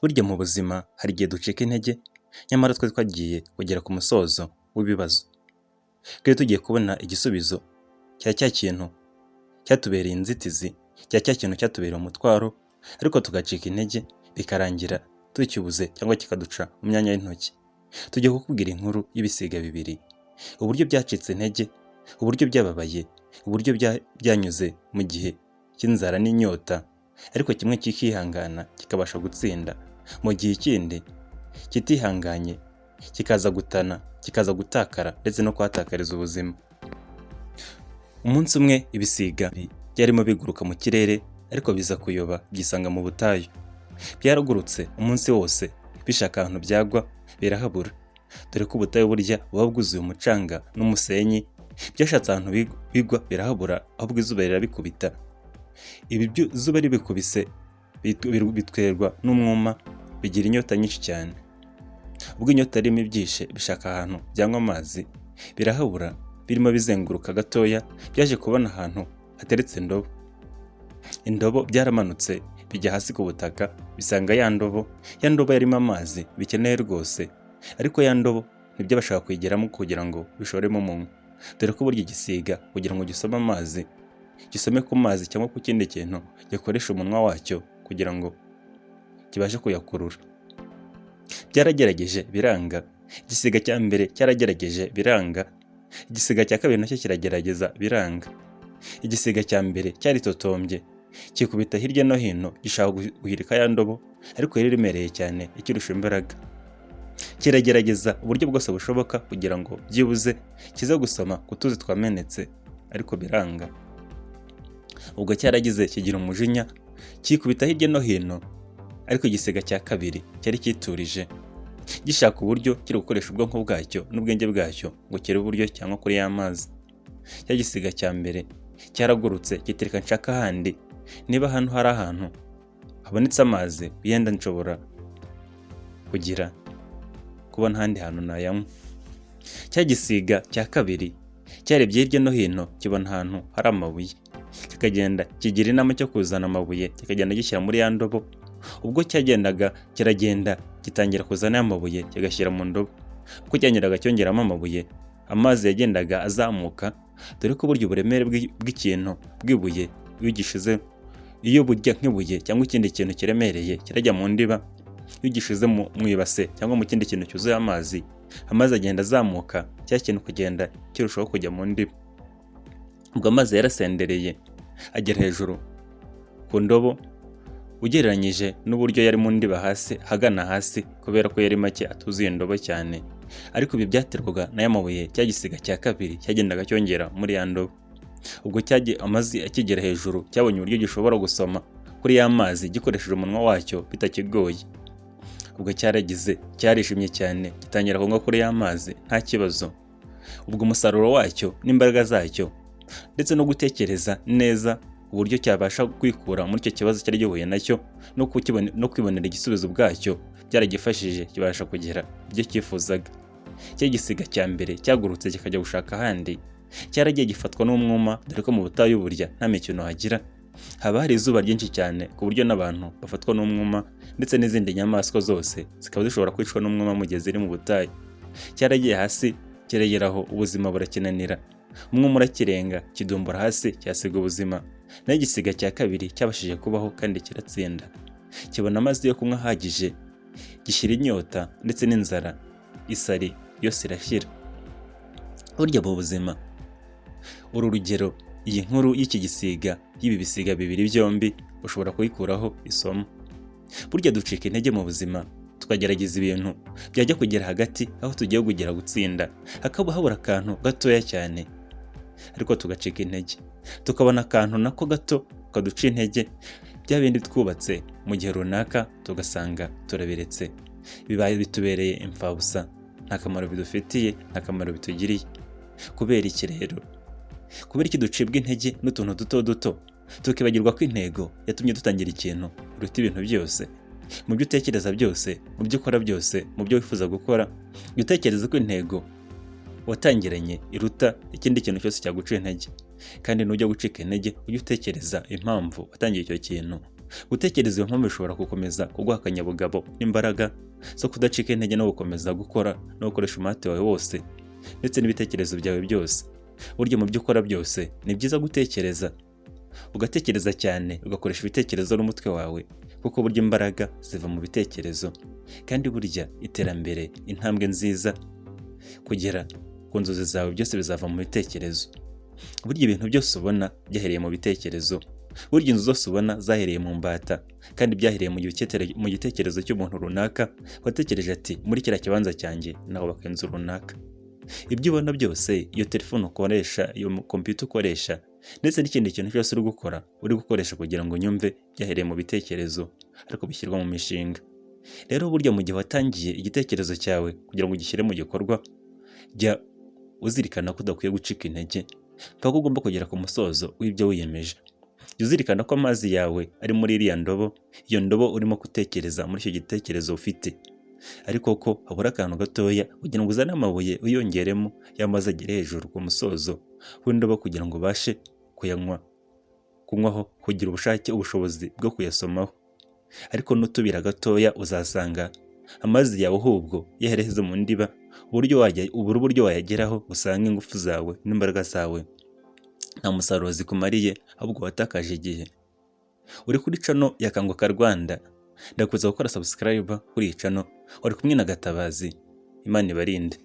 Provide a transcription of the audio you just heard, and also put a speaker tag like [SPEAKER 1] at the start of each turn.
[SPEAKER 1] Burya mu buzima hari igihe ducika intege, nyamara twari twagiye kugera ku musozo w'ibibazo. Twari tugiye kubona igisubizo cya cya kintu cyatubereye inzitizi, cya cya kintu cyatubereye umutwaro, ariko tugacika intege bikarangira tukibuze cyangwa kikaduca mu myanya y'intoki. Tugiye kukubwira inkuru y'ibisiga bibiri, uburyo byacitse intege, uburyo byababaye, uburyo byanyuze mu gihe cy'inzara n'inyota, ariko kimwe kikihangana kikabasha gutsinda, mu gihe ikindi kitihanganye kikaza gutana, kikaza gutakara ndetse no kuhatakariza ubuzima. Umunsi umwe ibisiga byarimo biguruka mu kirere, ariko biza kuyoba byisanga mu butayu. Byaragurutse umunsi wose bishaka ahantu byagwa birahabura, dore ko ubutayu burya buba bwuzuye umucanga n'umusenyi. Byashatse ahantu bigwa birahabura, ahubwo izuba rirabikubita. Ibi izuba ribikubise bitwerwa n'umwuma, bigira inyota nyinshi cyane. Ubwo inyota yarimo ibyishe, bishaka ahantu byanywa amazi birahabura. Birimo bizenguruka gatoya, byaje kubona ahantu hateretse indobo. Indobo byaramanutse bijya hasi ku butaka, bisanga ya ndobo. Ya ndobo yarimo amazi bikeneye rwose, ariko ya ndobo ntibyabashaga kuyigeramo kugira ngo bishoremo umunwa, dore ko burya igisiga kugira ngo gisome amazi, gisome ku mazi cyangwa ku kindi kintu, gikoresha umunwa wacyo kugira ngo kibashe kuyakurura. Byaragerageje biranga. Igisiga cya mbere cyaragerageje biranga, igisiga cya kabiri nacyo kiragerageza biranga. Igisiga cya mbere cyaritotombye, kikubita hirya no hino gishaka guhirika ya ndobo, ariko yari iremereye cyane ikirusha imbaraga. Kiragerageza uburyo bwose bushoboka kugira ngo byibuze kize gusoma ku tuzi twamenetse, ariko biranga. Ubwo cyaragize kigira umujinya, kikubita hirya no hino, ariko igisiga cya kabiri cyari cyiturije, gishaka uburyo kiri gukoresha ubwonko bwacyo n'ubwenge bwacyo ngo kirebe uburyo cyangwa kuri ya mazi. Cya gisiga cya mbere cyaragurutse kitereka nshaka ahandi, niba hano hari ahantu habonetse amazi, yenda nshobora kugira kubona ahandi hantu nayanywa. Cya gisiga cya kabiri cyarebye hirya no hino, kibona ahantu hari amabuye, kikagenda kigira inama cyo kuzana amabuye, kikagenda gishyira muri ya ndobo. Ubwo cyagendaga kiragenda, gitangira kuzana ya mabuye kigashyira mu ndobo. Uko cyagendaga cyongeramo amabuye, amazi yagendaga azamuka, dore ko burya uburemere bw'ikintu, bw'ibuye, iyo ugishize, iyo burya nk'ibuye cyangwa ikindi kintu kiremereye kirajya mu ndiba, iyo ugishize mu ibase cyangwa mu kindi kintu cyuzuye amazi, amazi agenda azamuka, cya kintu kugenda kirushaho kujya mu ndiba. Ubwo amazi yarasendereye agera hejuru ku ndobo, ugereranyije n'uburyo yari mu ndiba hasi, hagana hasi, kubera ko yari make atuzuye indobo cyane. Ariko ibi byaterwaga n'aya mabuye cya gisiga cya kabiri cyagendaga cyongera muri ya ndobo. Ubwo cyagiye, amazi akigera hejuru, cyabonye uburyo gishobora gusoma kuri ya mazi gikoresheje umunwa wacyo bitakigoye. Ubwo cyaragize cyarishimye cyane, gitangira kunywa kuri ya mazi nta kibazo. Ubwo umusaruro wacyo n'imbaraga zacyo ndetse no gutekereza neza uburyo cyabasha kwikura muri icyo kibazo cyari gihuye nacyo no kwibonera igisubizo ubwacyo, byaragifashije kibasha kugera ibyo cyifuzaga. Cya gisiga cya mbere cyagurutse kikajya gushaka ahandi cyaragiye gifatwa n'umwuma, dore ko mu butayu burya nta mikino hagira, haba hari izuba ryinshi cyane ku buryo n'abantu bafatwa n'umwuma, ndetse n'izindi nyamaswa zose zikaba zishobora kwicwa n'umwuma mu gihe ziri mu butayu. Cyaragiye hasi kiregeraho, ubuzima burakinanira, umwuma urakirenga, kidumbura hasi, cyasiga ubuzima. Naho igisiga cya kabiri cyabashije kubaho kandi kiratsinda, kibona amazi yo kunywa ahagije, gishyira inyota ndetse n'inzara, isari yose irashyira. Burya mu buzima, uru rugero, iyi nkuru y'iki gisiga, y'ibi bisiga bibiri byombi, ushobora kuyikuraho isomo. Burya ducika intege mu buzima, tukagerageza ibintu, byajya kugera hagati aho tugiye kugera gutsinda, hakaba habura akantu gatoya cyane, ariko tugacika intege, tukabona akantu nako gato kaduca intege, bya bindi twubatse mu gihe runaka tugasanga turabiretse, bibaye bitubereye imfabusa, nta kamaro bidufitiye, nta kamaro bitugiriye. Kubera iki rero? Kubera iki ducibwa intege n'utuntu duto duto, tukibagirwa ko intego yatumye dutangira ikintu iruta ibintu byose? Mu byo utekereza byose, mu byo ukora byose, mu byo wifuza gukora, jya utekereza ko intego watangiranye iruta ikindi kintu cyose cyaguca intege. Kandi nujya gucika intege, ujye utekereza impamvu watangiye icyo kintu. Gutekereza iyo mpamvu bishobora gukomeza kuguha akanyabugabo n'imbaraga zo kudacika intege no gukomeza gukora no gukoresha umuhate wawe wose ndetse n'ibitekerezo byawe byose. Burya mu byo ukora byose ni byiza gutekereza, ugatekereza cyane, ugakoresha ibitekerezo n'umutwe wawe, kuko burya imbaraga ziva mu bitekerezo. Kandi burya iterambere, intambwe nziza, kugera ku nzozi zawe, byose bizava mu bitekerezo. Burya ibintu byose ubona byahereye mu bitekerezo. Burya inzu zose ubona zahereye mu mbata, kandi byahereye mu gitekerezo cy'umuntu runaka watekereje ati: "Muri kiriya kibanza cyanjye nahubaka inzu runaka." Ibyo ubona byose, iyo telefone ukoresha, iyo kompiyuta ukoresha, ndetse n'ikindi kintu cyose uri gukora, uri gukoresha kugira ngo unyumve, byahereye mu bitekerezo ariko bishyirwa mu mishinga. Rero burya mu gihe watangiye igitekerezo cyawe kugira ngo ugishyire mu gikorwa, jya uzirikana ko udakwiye gucika intege mpaka ugomba kugera ku musozo w'ibyo wiyemeje. Jya uzirikana ko amazi yawe ari muri iriya ndobo, iyo ndobo urimo gutekereza muri icyo gitekerezo ufite, ariko ko habura akantu gatoya kugira ngo uzane amabuye uyongeremo, ya mazi agere hejuru ku musozo w'indobo, kugira ngo ubashe kuyanywa, kunywaho, kugira ubushake, ubushobozi bwo kuyasomaho. Ariko nutubira gatoya, uzasanga amazi yawe ahubwo yahereze mu ndiba, uburyo wajya ubura uburyo wayageraho, usanga ingufu zawe n'imbaraga zawe nta musaruro zikumariye, ahubwo watakaje igihe. Uri kuri channel ya Kanguka Rwanda, ndakuza gukora subscribe kuri iyi channel. Wari kumwe na Gatabazi, Imana ibarinde.